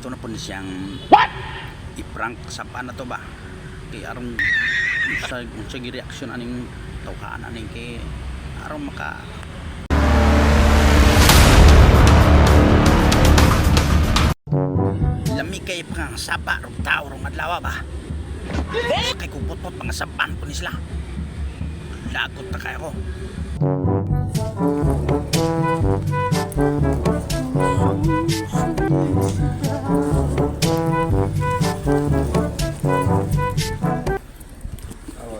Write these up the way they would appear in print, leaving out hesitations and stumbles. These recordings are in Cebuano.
Ato na po ni siyang i-prank sa na to ba? Kay aron sa reaksyon aning tawhaan aning kay aron maka lami kay pang sapa rong tao rong adlaw ba? Kay kupot-pot mga saban po ni sila. Lagot na kayo ko.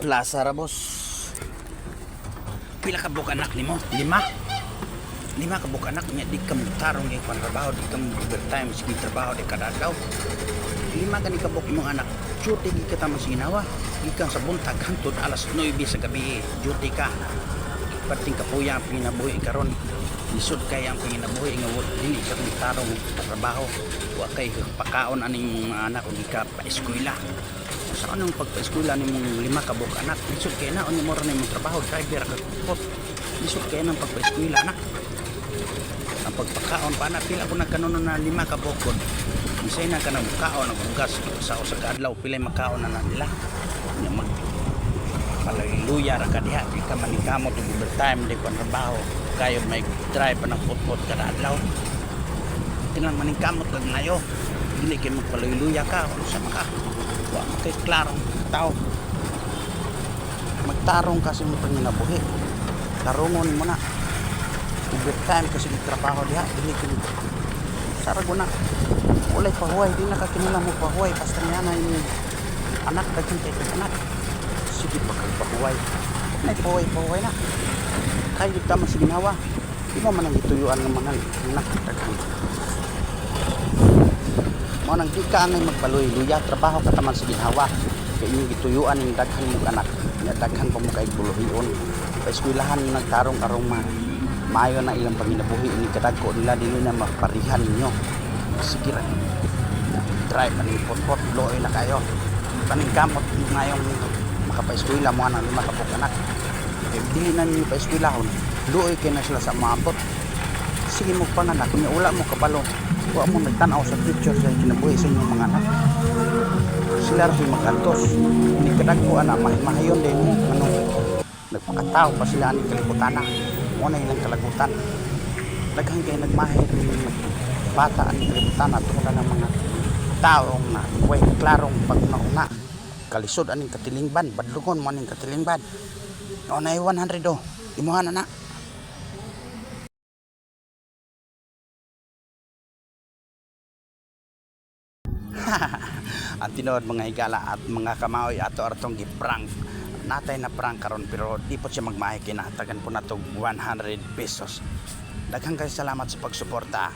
Plaza ra, boss. Pila ka buok anak nimo? Lima. Lima ka buok anak niya, di ka tarong di ka trabaho, di ka overtime, sige trabaho di kada adlaw. Lima ka ni ka buok imong anak. Duty gi ka tamang ginawa. Gikan sa buntag hangtod alas 9 sa gabi, duty ka. Perting kapuya ang panginabuhi karon. Lisod kay ang panginabuhi nga dili ka tarong trabaho. Wa kay pakaon aning mga anak ug ka pa-eskwela. Sa anong pagpa-eskwela nimong lima ka buok anak, lisod kay na unya mo ra nimong trabaho, driver ka kupot. Lisod kay nang pagpa-eskwela anak. Ang pagpakaon pa na pila ko nagkanuno na lima ka buok. Bisay na ka nang kaon ang bugas sa usa ka adlaw, pilay makaon na na nila. Nya mag palaluya ra ka diha, di ka maningkamot og overtime, di ka trabaho kayo, may drive pa ng putput kada adlaw. Tinang maningkamot kag ngayo, dili kay magpaluyluya ka. Unsa man ka, wa man kay klarong tao. Magtarong kasi mo panginabuhi, tarungon mo na. Overtime kasi trabaho diha, dili kay sarago na walay pahuway, di na ka kinahanglan mo pahuway basta niya na yung anak, daghan kay kag anak, sige pa kag pahuway, nay pahuway pahuway na kayo tama sa ginawa. Di mo man ang gituyuan ng mga anak daghan mo nang di ka angay magpaluy-luya, trabaho ka taman sa ginhawa kay inyong gituyuan ning daghan mong anak nya, daghan pa mo kay buluhion, paeskwelahan, nagtarong karong ma maayo na ilang panginabuhi ini kadagko nila, dili na maparihan ninyo. Sige ra, drive aning potpot, luoy na kayo, paningkamot ngayong makapaeskwela mo ang lima ka buok anak kay dili na ninyo paeskwelahon, luoy kay na sila sa maabot. Sige mo panganak nya, wala mo kabalo, wa mo nagtan-aw sa future sa kinabuhi sa inyong mga anak. Sila ra magantos ni kadagko ana, mahimahayon din mo ano, nagpakatao pa sila ani kalibutana mo na ilang kalagutan. Daghan kay nagmahir bata ani kalibutana tungod ng mga taong na way klarong pagnauna. Kalisod aning katilingban, badlungon mo aning katilingban. O na 100 do imuha na na. Ang tinuod, mga higala at mga kamaoy, ato artong giprank, natay na prank karon, pero di po siya magmahay, kinahatagan po natog 100 pesos. Daghang kay salamat sa pagsuporta.